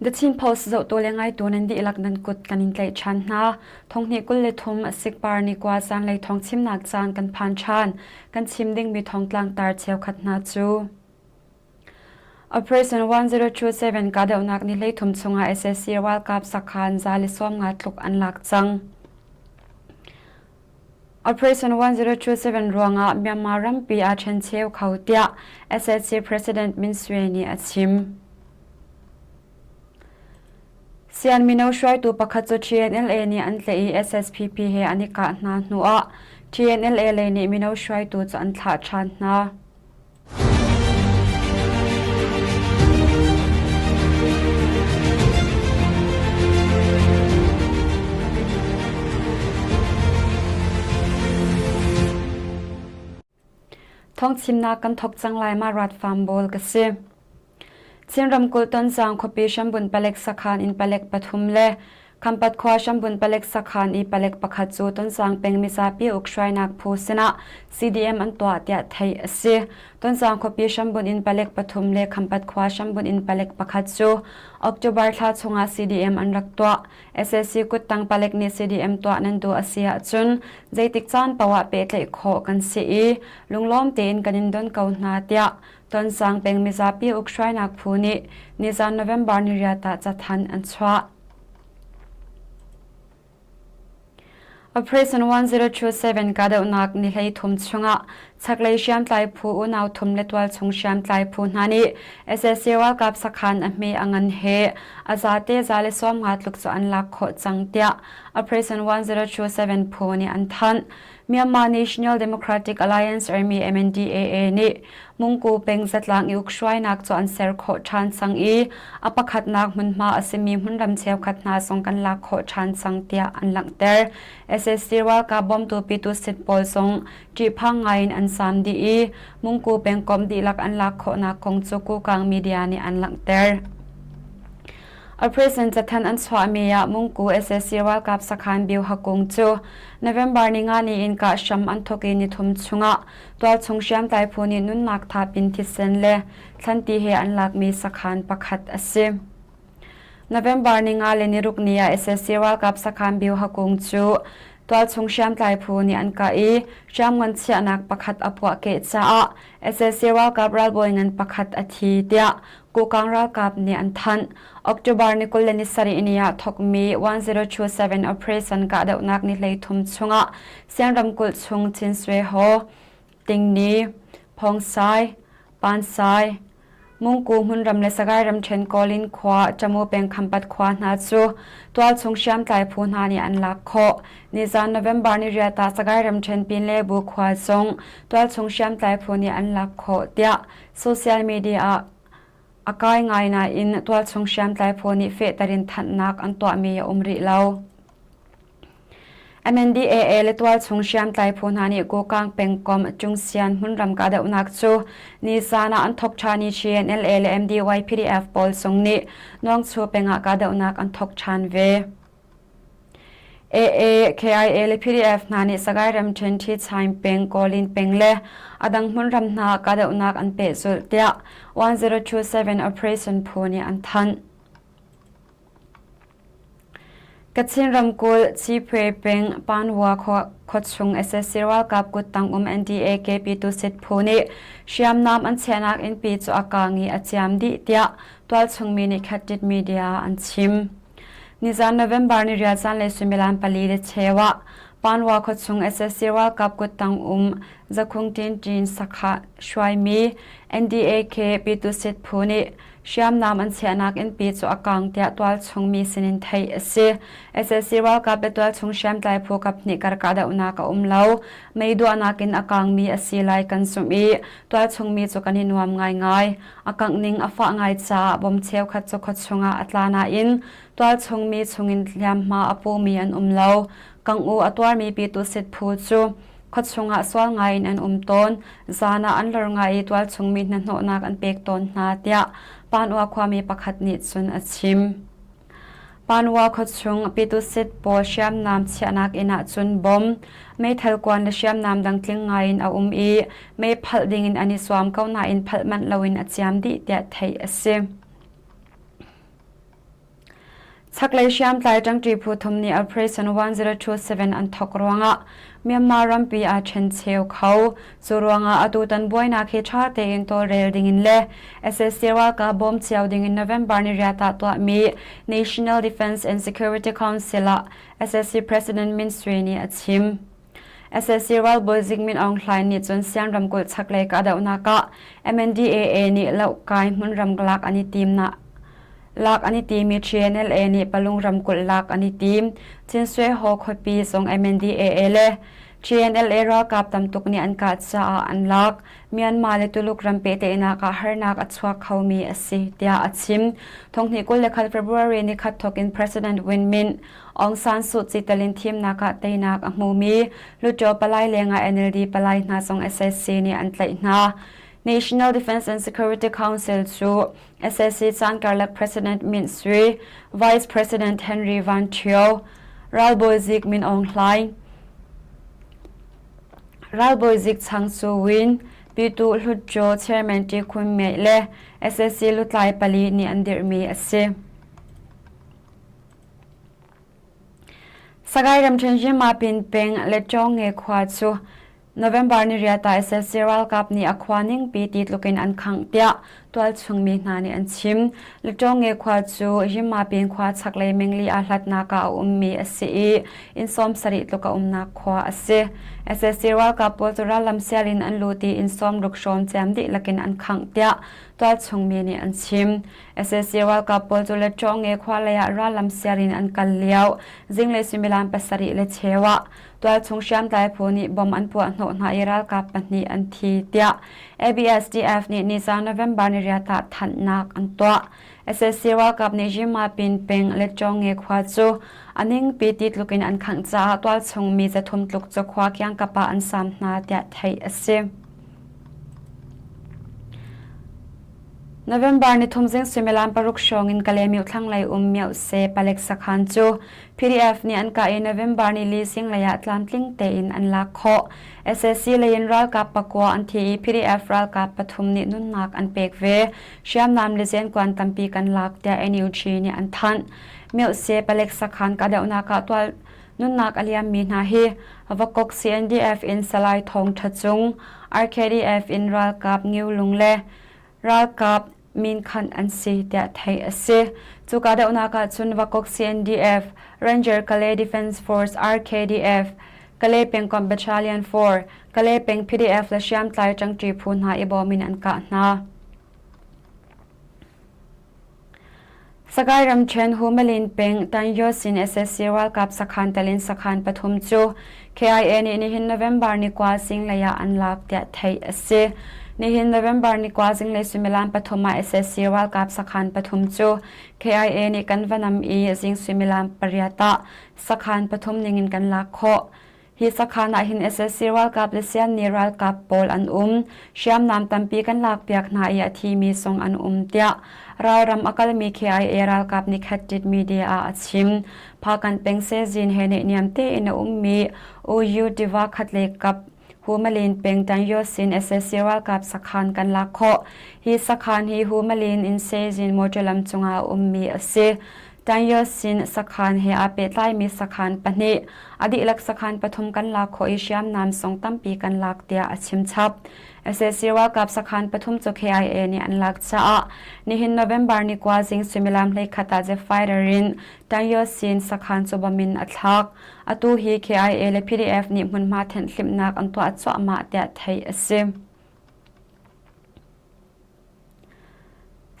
The Chin Post zohtu le ngaitu nan dihlak nan kut kan in tlaih ṭhan hna. Thonghnih 23 sikpar ni kua zanlei thawng chimnak caan kan phan ṭhan. Kan chim dingmi thawngtlang tar cheukhat hna cu. Operation 1027 kahdohnak ni 13 chungah sac ralkap sakhan 150 tluk an lak cang. Operation 1027 ruangah Myanmar rampi aa ṭhencheu kho tiah sac President Min Swe nih a chim. Sian mino hruaitu pakhat cu TNLA nih an tlaih i SSPP he an i kah hna hnuah TNLA lei nih mino hruaitu cu an thlah ṭhan hna. Thawngchimnak kan thawk cang lai ma rat farm bawl ka si. Chin ramkulh Tonzang khuapi hrambunh palek sakhan in palek pathum le Khampat khua hrambunh palek sakhan i palek pakhat cu Tonzang peng mizapi ukhruainak phu sinah CDM an tuah tiah theih a si. Tonzang khuapi hrambunh in palek pathum le Khampat khua hrambunh in palek pakhat cu October thla chungah CDM an rak tuah. SAC kuttang palek nih CDM tuah nan duh a si ahcun zeitik caan paoh ah pehtlaih khawh kan si i lunglawm tein kan in don ko hna tiah Tonzang peng mizapi ukhruainak phu nih nizan November niriat ah cathanh an chuah. Operation 1027 kahdohnak ni 13 chungah chaklei hriamtlai phu unau thum le tualchung hriamtlai phu hna nih sac ralkap sakhan a hme a ngan he a zate za le 50 tluk cu an lak khawh cang tiah Operation 1027 phu nih an thanh. Myanmar National Democratic Alliance Army MNDAA nih Mungku peng zatlang i ukhruainak cu an ser khawh ṭhan cang i a pakhatnak hmunhma a simi hmunram cheukhat hna zong kan lak khawh ṭhan cang tiah an langhter. SSC ralkap bawmtu pitu sit pawl zong ṭihphang ngaiin an saam dih i Mungku pengkomh dihlak an lak khawhnak kong cu Kukang media nih an langhter. A president cathanh an chuahmi ah Mungku sac ralkap sakhan Biohakung cu November ninga ni in kah hram an thawk i nithum chungah tualchung hriamtlai phu nih nunnak thap in thisen le thlanti he an lakmi sakhan pakhat a si. November ninga le niruk ni ah sac ralkap sakhan Biohakung cu tualchung hriamtlai phu nih an kah i hriamngan chiahnak pakhat a puahkeh caah sac ralkap ralbawi ngan pakhat a thi tiah Kokang ralkap nih an thanh. October ni 27 ni ah thawkmi 1027 operation kahdohnak ni 13 chungah Sian ramkulh chung Chin Swe Ho, Tingni, Phongsai, Pansai, Mungku hmunram le Sagai ramṭhen Kawlin khua, Tamu peng Khampat khua hna cu tualchung hriamtlai phu hna nih an lak khawh. Nizan November ni riat ah Sagai ramṭhen Pinlebu khua zong tualchung hriamtlai phu nih an lak khawh tiah Social media ah a kai ngai nain tualchung hriamtlai phu nih fehter in thanhnak an tuahmi a um rih lo. MNDAA le tualchung hriamtlai phu hna nih Kokang pengkomh Cungsian hmunram kahdohnak cu nizan ah an thawk ṭhan i CNLA le MDY-PDF pawl zong nih Nawngchu peng ah kahdohnak an thawk ṭhan ve. AA, KIA le PDF hna nih Sagaing ramṭhen Ṭhichaing peng, Kawlin peng le a dang hmunram hna ah kahdohnak an pehzulh tiah 1027 Operation phu nih an thanh. Kachin ramkulh Chipwe peng Panwa khuachung sac ralkap kuttang um NDA KP Tusit phu nih hriamnam an chiahnak innpi cu a kaang i a ciam dih tiah tualchung mi nih Khatit Media ah an chim. Nizan November ni riat zanlei suimilam pali le cheu ah Panwa khuachung sac ralkap kuttang um Zakhung Tin Tin Sakha hruaimi NDAK Pitusit phu nih hriamnam an chiahnak innpi cu a kang tiah tualchung mi sinin theih a si. sac ralkap le tualchung hriamtlai phu kaphnih kar kahdohnak a um lo. Mei duahnak in a kangmi a si lai kan zumh i tualchung mi cu kan i nuam ngaingai. A kangh ning a fah ngai caah bom cheukhat cu khuachung ah a tla nain tualchung mi chungin hliamhma a pumi an um lo. Kangh-u a tuarmi Pitusit phu cu khuachung ah sual ngai in an um tawn. Zan ah an lor ngai i tualchung mi hnahnawhnak an pek tawn hna tiah Panua khuami pakhat nih cun a chim. Panua khuachung Pitusit pawl hriamnam chiahnak inn ah cun bom, meithal kuan le hriamnam dang tling ngai in a um i mei phalh ding in an i zuam ko nain phalh manh loin a ciam dih tiah theih a si. Chaklei hriamtlai ṭangṭi phu thum nih Operation 1027 an thawk ruangah Myanmar rampi aa ṭhencheu kho. Cu ruangah atutan buainak hi ṭha tein tawlrel dingin le sac ralkap bawm cio dingin November ni riat ah tuahmi National Defense and Security Council ah sac President Min Sui nih a chim. Sac ralbawi Zik Min Aung Hlaing nih cun Sian ramkulh chaklei kahdohnak ah MNDAA nih lohkai hmunram lak an i timnak lak an i tim i TNLA nih Palung ramkulh lak an i tim. Cinswe-haw khuapi zong MNDAA le TNLA ralkap tamtuk nih an kah caah an lak. Myanmar le Tuluk ram pehtlaihnak ah harnak a chuak khomi a si, tiah a chim. Thonghnih 21 February ni khat thawk in President Win Myint Aung San Suu Kyi telin thimnak ah teinak a hmumi Hluttaw palai lengah NLD palai hna zong sac nih an tlaih hna. National Defense and Security Council cu sac caan karlak President Myint Swe, Vice President Henry Van Thio, ralbawi zik Min Aung Hlaing, ralbawi zik Chang Su Win, Pyituh Hluttaw Chairman Ṭi Khun Myat le sac lutlai pali nih an dirhmi a si. Sagaing ramṭhen Yinmapin peng Letṭawngnge khua cu November ni riat ah sac ralkap nih a khua ningpi ti tluk in an khangh tiah tualchung mi hna nih an chim. Letṭawngnge khua cu Yinmapin khua chaklei mengli aa hlatnak ah a ummi a si i inn 70 tluk a umnak khua a si. Sac ralkap pawl cu rallam sial in an lut i inn 60 hrawm ciam dihlak in an khangh tiah tualchung mi nih an chim. Sac ralkap pawl cu Letṭawngnge khua lei ah rallam siar in an kal lio zinglei suimilam pasarih le cheu ah tualchung hriamtlai phu nih bom an puah hnawh hna i ralkap pahnih an thi tiah ABSDF nih nizan November ni riat ah thanhnak an tuah. Sac ralkap nih Yinmapin peng Letṭawngnge khua cu a ningpi ti tluk in an khangh caah tualchung mi zathum tluk cu khua kiangkap ah an saam hna tiah theih a si. November nithum zing suimilam paruk hrawng in Kalaymyo thlanglei um Myohse palek sakhan cu PDF nih an kah i November nili zinglei ah tlamtling tein an lak khawh. Sac lei in ralkap pakua an thi i PDF ralkap pathum nih nunnak an pek ve. Hriamnam le zenkuan tampi kan lak tiah NUG nih an thanh. Myohse palek sakhan kahdohnak ah tual Nunnak a liammi hna hi Vakok CNDF in Salai Thawng Ṭha Cung, RKDF in ralkap Ngiu Lung le ralkap Minkhanh an si tiah theih a si. Cu kahdohnak ah cun Vakok CNDF, Ranger Kalay Defense Force RKDF, Kalay pengkomh Battalion 4, Kalay peng PDF le hriamtlai ṭangṭi phu hna i bawm in an kah hna. Sagaing ramṭhen Humalin peng Tanyusin sac ralkap sakhan tel in sakhan pathum cu KIA nih nihin November ni kua zinglei ah an lak tiah theih a si. Nihin November ni kua zinglei suimilam pathum ah sac ralkap sakhan pathum cu KIA nih kan va nam i zing suimilam pariat ah sakhan pathum ningin kan lak khawh. Hi sakhan ah hin sac ralkap le Sianni ralkap pawl an um. Hriamnam tampi kan lakpiak hna i a thimi zong an um tiah ralram a kalmi KIA ralkap nih Khat Media ah a chim. Phakan peng Sezin he neihniam tein a ummi UU tiva khatlei kap Humalin peng Tangyosin sac ralkap sakhan kan lak khawh. Hi sakhan hi Humalin in Sezin motor lam cungah a ummi a si. Tangyosin sakhan he aa pehtlaimi sakhan pahnih, a dihlak sakhan pathum kan lak khawh i hriamnam zong tampi kan lak tiah a chim chap. Sac ralkap sakhan pathum cu KIA nih an lak caah nihin November ni kua zing suimilam 11 ah jet fighter in Tangyosin sakhan cu bom in a thlak. Atu hi KIA le PDF nih hmunhma thenhhlimhnak an tuah cuahmah tiah theih a si.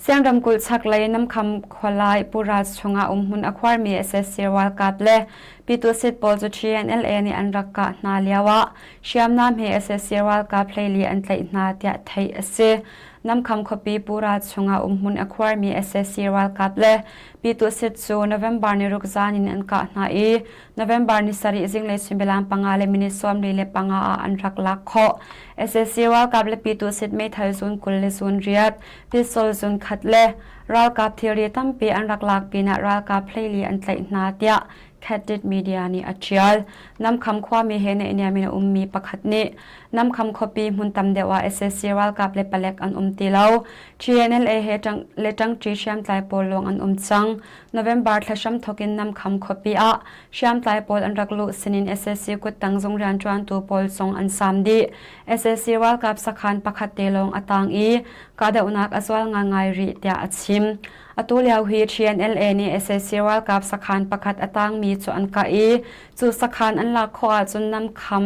Siang ramkulh chaklei Namkham khualai Pura chungah umhmun a khuarmi sac ralkap le Pyitusit pawl cu TNLA nih an rak kah hna lioah hriamnam he sac ralkap hleili an tlaih hna tiah theih a si. Namkham khuapi Pura chungah umhmun a khuarmi sac ralkap le Pyitusit cu November ni ruk zan in an kah hna i November ni sarih zinglei suimilam panga le minute 45 ah an rak lak khawh. Sac ralkap le Pyitusit meithal zun 20 le zun riat, pistol zun khat le ralkap thilri tampi an rak lak pinah ralkap 14 an tlaih hna tiah Khatit Media nih a ṭial. Namkham khuami he naihniam in a ummi pakhat nih Namkham khuapi hmun tam deuh ah sac ralkap le palek an um ti lo. TNLA he le ṭangṭi hriamtlai pawl lawng an um cang. November thla hramthawk in Namkham khuapi ah hriamtlai pawl an rak luh sinin sac kuttang zung rianṭuantu pawl zong an saam dih. Sac ralkap sakhan pakhat te lawng a tang i kahdohnak a zual ngaingai rih tiah a chim. Atu lio hi TNLA nih sac ralkap sakhan pakhat a tangmi cu an kah i cu sakhan an lak khawh ahcun namkham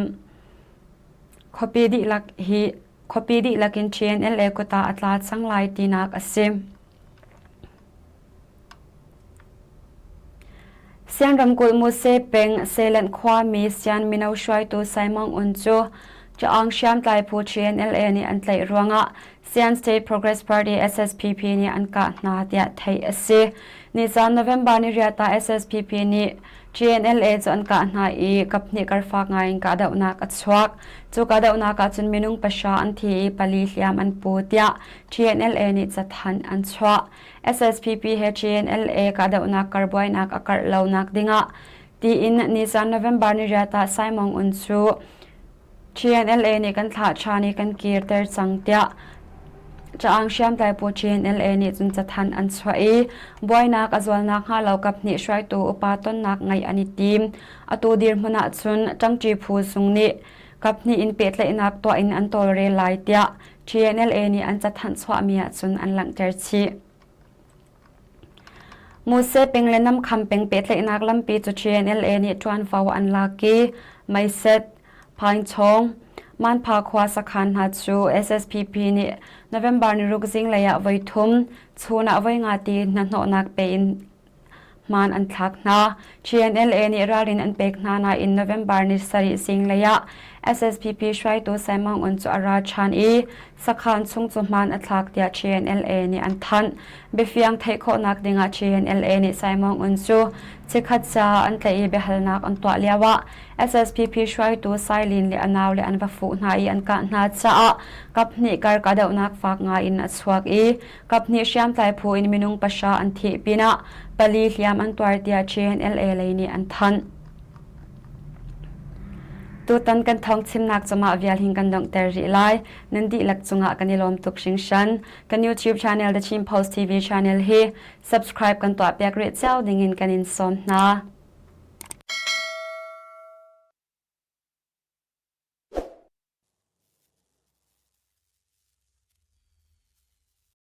khuapi dihlak hi khuapi dihlak in TNLA kut ah a tla cang lai tinak a si. Sian ramkulh Muse peng Selen khuami Sian mino hruaitu Simon Un cu Caang hriamtlai phu TNLA nih an tlaih ruangah Sian State Progress Party SSPP nih an kah hna tiah theih a si. Nizan November ni riat ah SSPP nih TNLA cu an kah hna i kaphnih karfak ngai in kahdohnak a chuak. Cu kahdohnak ah cun minung pahra an thi i pali hliam an pu tiah TNLA nih cathanh an chuah. SSPP he TNLA kahdohnak kar buainak a karh lonak dingah tiin nizan November ni riat ah Saimong Un cu TNLA nih kan thlah ṭhan i kan kirter cang tiah Caang hriamtlai phu TNLA nih cun cathanh an chuah i buainak a zualnak hnga lo kaphnih hruaitu upa tonnak ngeih an i tim. Atu dirhmun ah cun ṭangṭi phu zung nih kaphnih in pehtlaihnak tuah in an tawlrel lai tiah TNLA nih an cathanh chuahmi ahcun an langhter chih. Muse peng le Namkham peng pehtlaihnak lampi cu TNLA nih ṭuanvo an lak i Meiset, Phaingchawng, Manpha khua sakhan hna cu SSPP nih November niruk zinglei ah voithum, chun ah voi nga ti hnahnawhnak pe in hmaan an thlak hna. TNLA nih ralrin an pek hna nain November ni sarih zinglei ah SSPP hruaitu Simon Un cu a ra ṭhan i sakhan chung cu hmaan a thlak tiah TNLA nih an thanh. Biafiang theih khawhnak dingah TNLA nih Simon Un cu chikkhat ca an tlaih i biahalnak an tuah lioah SSPP hruaitu Sailin le a naule an va fuh hna i an kah hna caah kaphnih kar kahdohnak fak ngai in a chuak i Kaphnih hriamtlai phu in minung pahra an thih pinah pali hliam an tuar tiah TNLA lei nih an thanh. Tutan kan thawng chimnak cungah vial hin kan donghter rih lai. Nan dihlak cungah kan i lawm tuk hringhran. Kan YouTube channel The Chin Post TV channel hi subscribe kan tuah piak rih cio dingin kan in sawm hna.